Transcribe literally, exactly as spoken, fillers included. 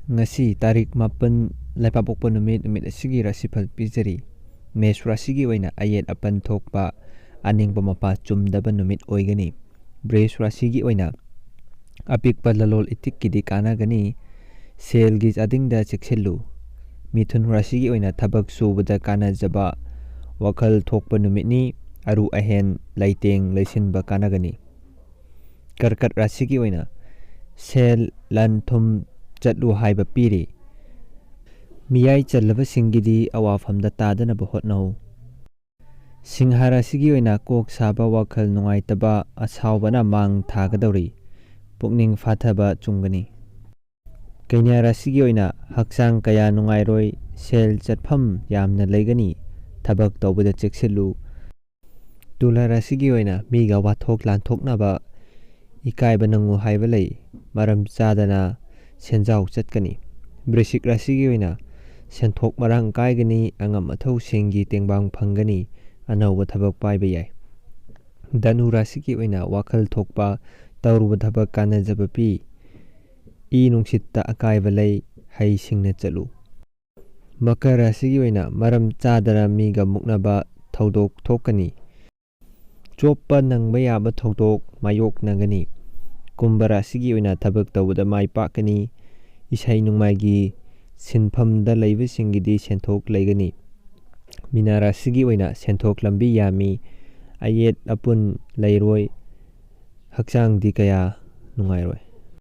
ꯉꯁꯤ ꯇꯥꯔꯤꯛ ꯃꯥꯄꯟ, ꯂꯩꯄꯥꯛꯄꯣꯛꯄ ꯅꯨꯃꯤꯠ, ꯅꯨꯃꯤꯠ ꯑꯁꯤꯒꯤ ꯔꯥꯁꯤꯐꯜ ꯄꯤꯖꯔꯤ꯫ ꯃꯦꯁ ꯔꯥꯁꯤꯒꯤ ꯑꯣꯏꯅ ꯑꯌꯦꯠ ꯑꯄꯟ ꯊꯣꯛꯄ, ꯑꯅꯤꯡꯕ ꯃꯄꯥ ꯆꯨꯝꯗꯕ ꯅꯨꯃꯤꯠ ꯑꯣꯏꯒꯅꯤ꯫ ꯕ꯭ꯔꯤꯖ ꯔꯥꯁꯤꯒꯤ ꯑꯣꯏꯅ ꯑꯄꯤꯛꯄ ꯂꯂꯣꯜ ꯏꯇꯤꯛꯀꯤꯗꯤ ꯀꯥꯟꯅꯒꯅꯤ꯫ ꯁꯦꯜꯒꯤ ꯆꯥꯗꯤꯡꯗ ꯆꯦꯛꯁꯤꯜꯂꯨ꯫ ꯃꯤꯊꯨꯟ ꯔꯥꯁꯤꯒꯤ ꯑꯣꯏꯅ ꯊꯕꯛ ꯁꯨꯕꯗ ꯀꯥꯟꯅꯖꯕ, ꯋꯥꯈꯜ ꯊꯣꯛꯄ ꯅꯨꯃꯤꯠꯅꯤ꯫ ꯑꯔꯨ ꯑꯍꯦꯟ ꯂꯩꯇꯦꯡ ꯂꯩꯁꯤꯟꯕ ꯀꯥꯟꯅꯒꯅꯤ꯫ ꯀꯔꯀꯠ ꯔꯥꯁꯤꯒꯤ ꯑꯣꯏꯅ ꯁꯦꯜ ꯂꯟ ꯊꯨꯝ ꯆꯠꯂꯨ ꯍꯥꯏꯕ ꯄꯤꯔꯤ꯫ ꯃꯤꯌꯥꯏ ꯆꯜꯂꯕꯁꯤꯡꯒꯤꯗꯤ ꯑꯋꯥꯐꯝꯗ ꯇꯥꯗꯅꯕ ꯍꯣꯠꯅꯧ꯫ ꯁꯤꯡꯍ ꯔꯥꯁꯤꯒꯤ ꯑꯣꯏꯅ ꯀꯣꯛ ꯁꯥꯕ, ꯋꯥꯈꯜ ꯅꯨꯡꯉꯥꯏꯇꯕ, ꯑꯁꯥꯎꯕꯅ ꯃꯥꯡ ꯊꯥꯒꯗꯧꯔꯤ꯫ ꯄꯨꯛꯅꯤꯡ ꯐꯥꯊꯕ ꯆꯨꯝꯒꯅꯤ꯫ ꯀꯩꯅ꯭ꯌꯥ ꯔꯥꯁꯤꯒꯤ ꯑꯣꯏꯅ ꯍꯛꯆꯥꯡ ꯀꯌꯥ ꯅꯨꯡꯉꯥꯏꯔꯣꯏ, ꯁꯦꯜ ꯆꯠꯐꯝ ꯌꯥꯝꯅ ꯂꯩꯒꯅꯤ, ꯊꯕꯛ ꯇꯧꯕꯗ ꯆꯦꯛꯁꯤꯜꯂꯨ꯫ ꯇꯨꯂꯥ ꯔꯥꯁꯤꯒꯤ ꯑꯣꯏꯅ ꯃꯤꯒ ꯋꯥꯊꯣꯛ ꯂꯥꯟꯊꯣꯛꯅꯕ, ꯏꯀꯥꯏꯕ ꯅꯪꯉꯨ ꯍꯥꯏꯕ ꯂꯩ, ꯃꯔꯝ ꯆꯥꯗꯅ ꯁꯦꯟꯖꯥꯎ ꯆꯠꯀꯅꯤ꯫ ꯕ꯭ꯔꯤꯁꯤꯛ ꯔꯥꯁꯤꯒꯤ ꯑꯣꯏꯅ ꯁꯦꯟꯊꯣꯛ ꯃꯔꯥꯡ ꯀꯥꯏꯒꯅꯤ, ꯑꯉꯝ ꯑꯊꯧꯁꯤꯡꯒꯤ ꯇꯦꯡꯕꯥꯡ ꯐꯪꯒꯅꯤ, ꯑꯅꯧꯕ ꯊꯕꯛ ꯄꯥꯏꯕ ꯌꯥꯏ꯫ ꯙꯅꯨ ꯔꯥꯁꯤꯒꯤ ꯑꯣꯏꯅ ꯋꯥꯈꯜ ꯊꯣꯛꯄ, ꯇꯧꯔꯨꯕ ꯊꯕꯛ ꯀꯥꯟꯅꯖꯕ ꯄꯤ꯫ ꯏ ꯅꯨꯡꯁꯤꯠꯇ ꯑꯀꯥꯏꯕ ꯂꯩ, ꯍꯩ ꯁꯤꯡꯅ ꯆꯠꯂꯨ꯫ ꯃꯀꯔ ꯔꯥꯁꯤꯒꯤ ꯑꯣꯏꯅ ꯃꯔꯝ ꯆꯥꯗꯅ ꯃꯤꯒ ꯃꯨꯛꯅꯕ ꯊꯧꯗꯣꯛ ꯊꯣꯛꯀꯅꯤ꯫ ꯆꯣꯞꯄ ꯅꯪꯕ ꯌꯥꯕ ꯊꯧꯗꯣꯛ ꯃꯥꯌꯣꯛꯅꯒꯅꯤ꯫ ꯀꯨꯝꯚ ꯔꯥꯁꯤꯒꯤ ꯑꯣꯏꯅ ꯊꯕꯛ ꯇꯧꯕꯗ ꯃꯥꯏ ꯄꯥꯛꯀꯅꯤ꯫ ꯏꯁꯩ ꯅꯣꯡꯃꯥꯏꯒꯤ ꯁꯤꯟꯐꯝꯗ ꯂꯩꯕꯁꯤꯡꯒꯤꯗꯤ ꯁꯦꯟꯊꯣꯛ ꯂꯩꯒꯅꯤ꯫ ꯃꯤꯅꯥ ꯔꯥꯁꯤꯒꯤ ꯑꯣꯏꯅ ꯁꯦꯟꯊꯣꯛ ꯂꯝꯕꯤ ꯌꯥꯝꯃꯤ꯫ ꯑꯌꯦꯠ ꯑꯄꯨꯟ ꯂꯩꯔꯣꯏ꯫ ꯍꯛꯆꯥꯡꯗꯤ ꯀꯌꯥ ꯅꯨꯡꯉꯥꯏꯔꯣꯏ꯫